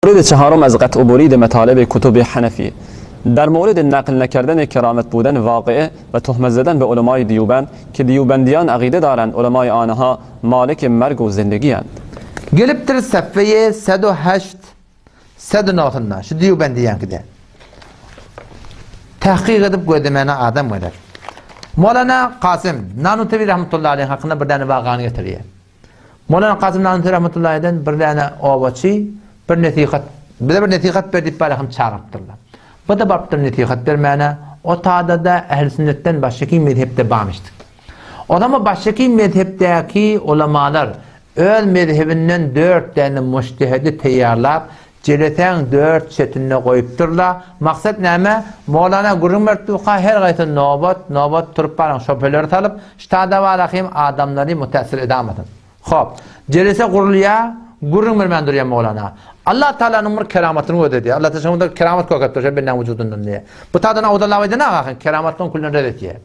مورد چهارم از قطع و برید مطالب کتب حنفی در مورد نقل نکردن کرامت بودن واقعه و تهمت زدن به علمای دیوبند که دیوبندیان عقیده دارند علمای آنها مالک مرگ و زندگی اند. Gelipdir sefeýe 108 109-ynda şu Dýubendiýäňkide. Tahkyk edip gözlemäne adam gerek. Molana Kasym Nanutewi rahmetullahi aleýh hakynda bir däne wakany getirýär. Molana Kasym Nanutewi rahmetullahi aleýhden bir däne obaçy bir nesihat bize bir nesihat ber diýip barahym çagyrypdyrlar. Bu-da barypdyr nesihat bermäne, o tada-da ähli sünnetden başgaky mezhepde barmyşdyk. O zaman başgaky mezhepdäki ulamalar öz mezhebinden dört däne mujtehedi teýýarlap, jelesäň dört çetinde goýupdyrlar. Maksat näme? Molana gürrüň berip durka her gaýsy nobat, nobat turup baryň şöpeleri salyp, ştada barahym adamlary mütässir edamasyn. Hop. Jelese gurulýar, gürrüň bermän durýar Mowlana. Allah Taalanyň bir keramatyny gözledýär. Allah Taala şoňa keramat görkezipdir şo bendäň wujudyndan diýýär. Bu taýdan Awdalla aýdan aga keramatlaryň külüni red etýär.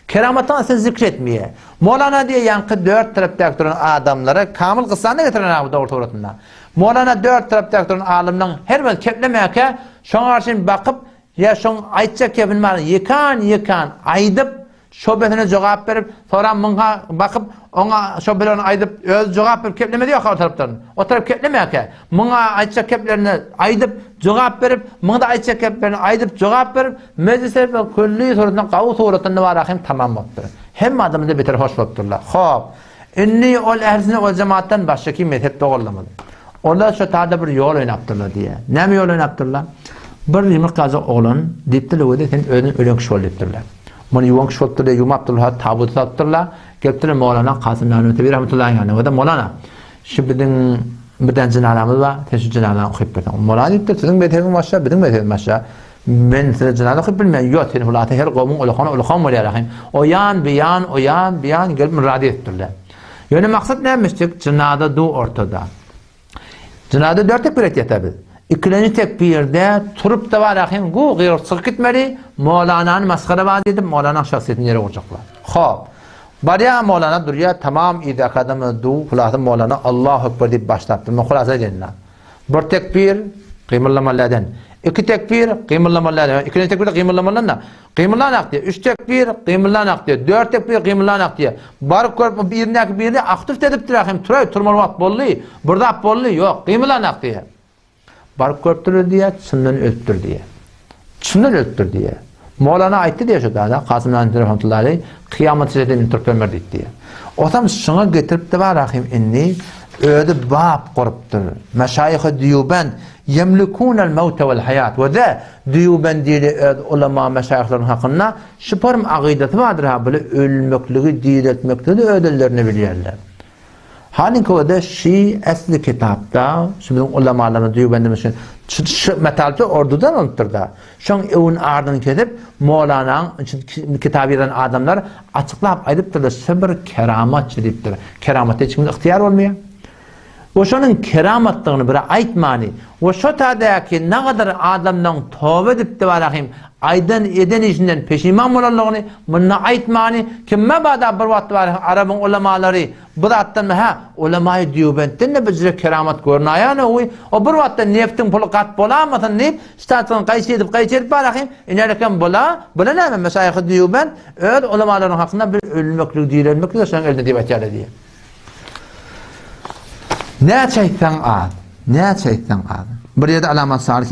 Keramatdan asly zikr etmeýär. Mowlana diýýär ýaňky dört tarapdaky duran adamlara kamyl kyssany getiren aga bu dogry suratynda. Mowlana dört tarapdaky duran alymlaryň her biri keplemäkä şoňa garşy bakyp ýa şoň aýtjak kepini bar ýekan-ýekan aýdyp Şobesine jogap berip, soram muňa bakyp, oňa şobelerini aýdyp, özi jogap berip keplemedi ýok o tarapdan. O tarap keplemäkä, muňa aýtjak keplerini aýdyp, jogap berip, muňa-da aýtjak keplerini aýdyp, jogap berip, mejlise külli suratynda gawy suratynda bar hem tamam bolupdyr. Hemme adamda beter hoş bolupdyrlar. Hop. Indi ol ähli sünnet wal jemaatdan başga kim mezhep dogrulamady. Olar şo taýda bir ýol oýnapdyrlar diýýär. Näme ýol oýnapdyrlar? Bir ýumurtgajyk oglan diýipdirler we sen özüň ölen kişi bol diýipdirler. Muny ýuwan kişi bolupdyr diýip ýumapdyrlar, tabuta salypdyrlar. Gelipdirler Mowlana Kasym Nanötewi rahmetullahi ýanyna we-de Mowlana, şu biziň birden jynazamyz bar, sen şu jynazany okyp berseň. Mowlana diýipdir, siziň mezhebiň başga, biziň mezhebimiz başga. Men size jynaza okyp bilmen. Ýok, sen hulasa her gowmuň ulakany ulakan bolýar ahym. O ýan, bu ýan, o ýan, bu ýan gelip muny razy edipdirler. Ýöne maksat nämişdik? Jynaza du ortada. Jynaza dört tekbir etýäs-ä biz. Ikilenji tekbirde turup-da bar ahym gu gygyryp çykyp gitmeli, Molanany masgarabaz edip, Molanaň şahsyýetini ýere urjaklar. Hop. Barýar Molana durýar, tamam yzdaky adam du, hulasa Molana Allahu Ekber diýip başlapdyr. Men hulasa edeýin-dä. Bir tekbir, gymyldamaly däden. Iki tekbir, gymyldamaly däden. Ikinji tekbirde gymyldamaly-da. Gymyldanak diýýär. Üç tekbir, gymyldanak diýýär. Dört tekbir, gymyldanak diýýär. Baryp görüp, birindäki biri aktyf edipdir, hem turaý, turmaly wagt boldy, bir zat boldy, ýok, gymyldanak diýýär. Baryp görüpdirler diýýär, çyndan ölüpdir diýýär. Çyndan ölüpdir diýýär. Mowlana aýtdy diýýär şu dada, Kasym Nanutini rahmetullahi aleýh, kyýamat çenli meni turup bermer diýdi diýýär. Otam şuňa getiripdi bar ahim indi özi bap gurupdyr. Meşaýyhy Dýubend ýemlikunel mewte wel haýat we de Dýubendili öz ulama meşaýyhlaryň hakynda şu form agydasy bardyr ha bular ölmekligi direltmekligi de öz ellerinde bilýärler. Halyňky şi esli kitapda, şu biziň ulamalarymyz Dýubendimiz şu şu metalda ordudan alypdyr-da. Şoň öwün ardyny kesip, Mowlanaň şu kitaby ýazan adamlar açyklap aýdypdyrlar, şu bir keramatçy diýipdir. Keramatda hiç kimde ygtyýar bolmaýar. We şonuň keramatdygyny bire aýtmany we şo tädäki nagadar adamlaň toba edip Rahym aýdan eden işinden peşiman bolanlygyny munda aýtmany ki mabada bir wagt bar arabyň ulamalary bu zatdan hä ulamaýy dýubentden-de bir jire keramat görnaýanowy o bir wagtda neftiň puly gat bolamasyn diýip ştatdan gaýçy edip gaýçy edip bar ahym inereken bula bula näme meşaýyhy dýubent öz ulamalarynyň hakynda bir ölmekligi direlmekligi şonuň elinde diýip aýtýarlar diýýär. Näçe aýtsaň az. Näçe aýtsaň az. Bir ýerde alamat salyh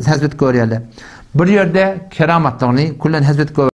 hezret görýärler. Bir ýerde keramatlygyny küllen hezret gör.